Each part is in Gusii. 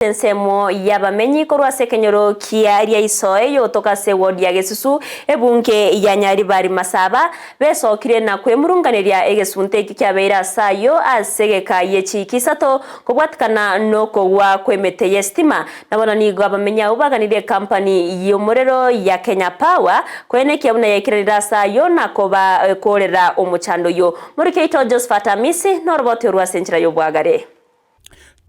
Ensemo y'abamenyi korwa ase ekenyoro kia Riaisoe yotoka ase ewodi ya Gesusu, ebunge ya Nyaribari Masaba, besokire na kwemurunganeria egesunte ekio kiabeire ase ayio ase egeka ye chiiki isato kobwatikana nokogwa kw'emete y'esitima. Na bono nigo abamenyi abwo baganirie ekampani y'omorero ya Kenya Power koenekia buna yaikeranire ase ayio na kobakorera omochando oyio. Moriki oito Josephat Amisi noroboti orwo ase enchera y'obwagare.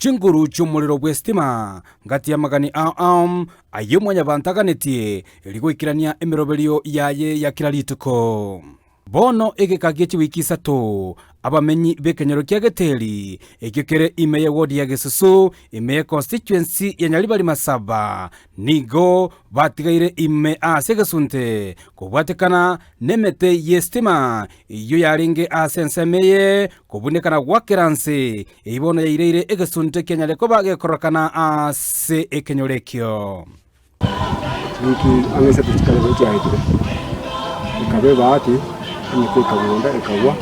Chinguru chi'omorero bw'esitima, ngati y'amagani ao ao, ayio Mwanyabaanto aganetie, erio goikerania emeroberio yaye ya kera rituko. Bono egeka gie chiwiki isato, abamenyi b'ekenyoro kia Geteri, ekio kere ime y'ewodi ya Gesusu, ime ye constituency ya Nyaribari Masaba, nigo batigaire ime ase egesunte, kobwatekana nemete y'esitima eyio yarenge ase ensemo eye, kobunekana gwa kera nse, eyio bono yaireire egesunte kianyare koba gekorokana ase ekenyoro ekio. Chiwiki ang'e isato chikare igo chiaetire, ekaba ebahati, emete ekagunda ekagwa,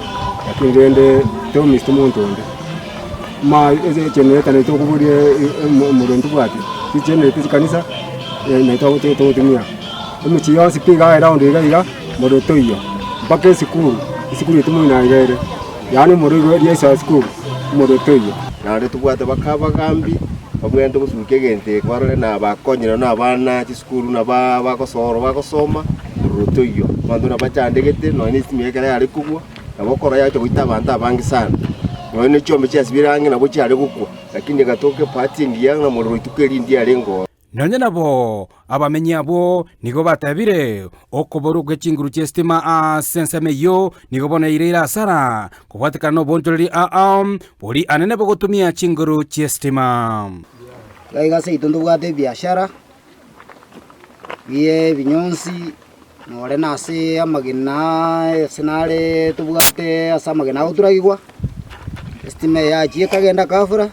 lakini rende tomiseti monto onde. Ma ase egenerator naye tokoboria omorero ntobwati, chigenerator chikanisa naye togotumia. Emechie yonsi pi iga eround iga iga, morero toiyo, mpaka esukuru, esukuru yaito moino iga ere, yaani omorero igo riaisa esukuru, omorero toiyo. Naende tobwate baka abagambi, babwenerete gosukia egento eke barore na bakonyire na abana chisukuru na ba bagosoro bagosoma, morero toiyo. Abanto buna bachandegete nonya na esimi ekero yare kogwa, nabo okora yacha goita abanto abange sana. Nonya na chiombe chiasibire ang'e nabo chiare gokwa, lakini egatoka ebahati engiya ng'a morero rituko eri ndiarenge oo. Nonya nabo, abamenyi abwo nigo batebire, Okoborwa gwe chinguru chi'esitima ase ensemo eyio nigo bono yaireire asara, kobwatekana nobonchoreri ao boria anene bogotumia chinguru chi'esitima. Iga iga seito ntobwate ebiashara, bie ebinyonsi, nore na ase amagena ase nare tobwate ase amagena agoturagigwa, estima eye yachia ekagenda ghafla.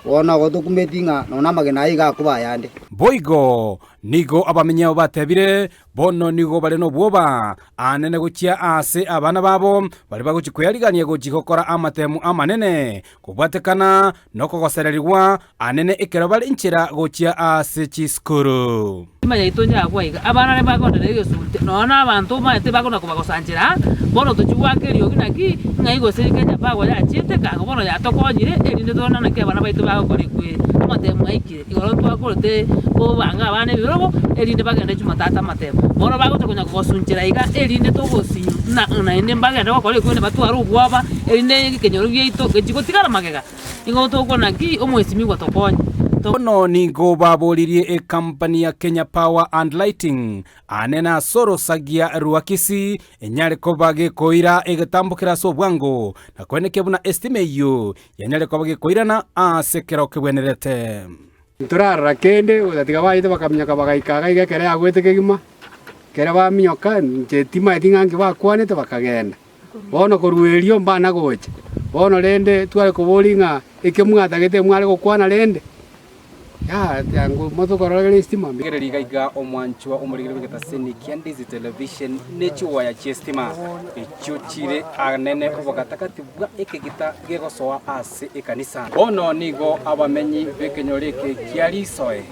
Bono igo tokumeti ng'a nonya namagena aya iga akoba ayande. Boigo nigo abamenyi abo batebire, Bono nigo bare nobwoba anene gochia aase abana babo baria bagochia kwearigania gochia gokora amatemu amanene, kobwatekana nokogosererigwa anene ekero bare inchera gochia ase chisukuru. Etima yaito yagwa iga, abana baria bagonderera egesunte, nonya na abanto omanyete bakona kobagosanchera aa, bono tochia goaka eriogi naki, ng'ai gose Kenya Power yachiete kang'o bono yatokonyire, erinde torore naki abana baito bagokora ekweri. Amatemo aikire, igoro twakorete kobanga abana ebirogo, erinde bagende jumatatu amatemo. Bono bagocha konya kogosunchera iga, erinde togosinyu na naende mbagende gokora ekweri batware obwoba, erinde ekenyoro giaito gechie gotigara magega. Nigo tokwana ki omwesimigwa tokonye. Bono nigo baboririe ekampani ya Kenya Power and Lighting aane na ase orosagia rwa Kisii enyare koba gekoira egetambo kere ase obwango na koenekia buna estima eyio yanyare koba gekoirana ase ekero kebwenerete. Ntorarora kende, gotatiga bachete bakaminyoka bagaika iga iga ekero yagwete kegima, ekero baminyoka inche timaeti ng'a nki bakwanete bakagenda. Bono korwa erio mbana gocha. Bono rende tware koboria ng'a eke mwatagete mware gokwana rende? Yaya tiango motokorora estima. Rigereria iga iga omwanchwa omorigeri bw'egetaseni kia Ndizi Television ne chiwaya chi'estima echio chire anene obogatagati bwa ekegita gegosoa ase ekanisa. Bono nigo abamenyi b'ekenyoro eke kia Risoe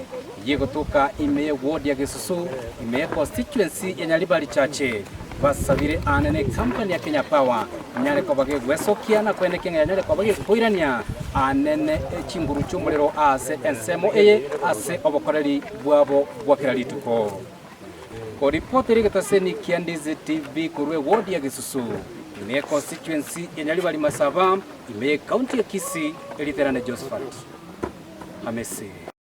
eyio egotoka ime ye ward ya Gesusu ime ye constituency ya Nyaribari Chache basabire aane ne company ya Kenya Power enyare koba gegwesokia na koenekia ng'a yanyare koba gekoirania anene chinguru chi'omorero ase ensemo eye ase obokoreri bwabo bwa kera rituko. Koripotera egetaseni kia Ndizi TV korwa eward ya Gesusu ime ye constituency ya Nyaribari Masaba ime ye county ya Kisii, erieta riane Josephat Hamisi.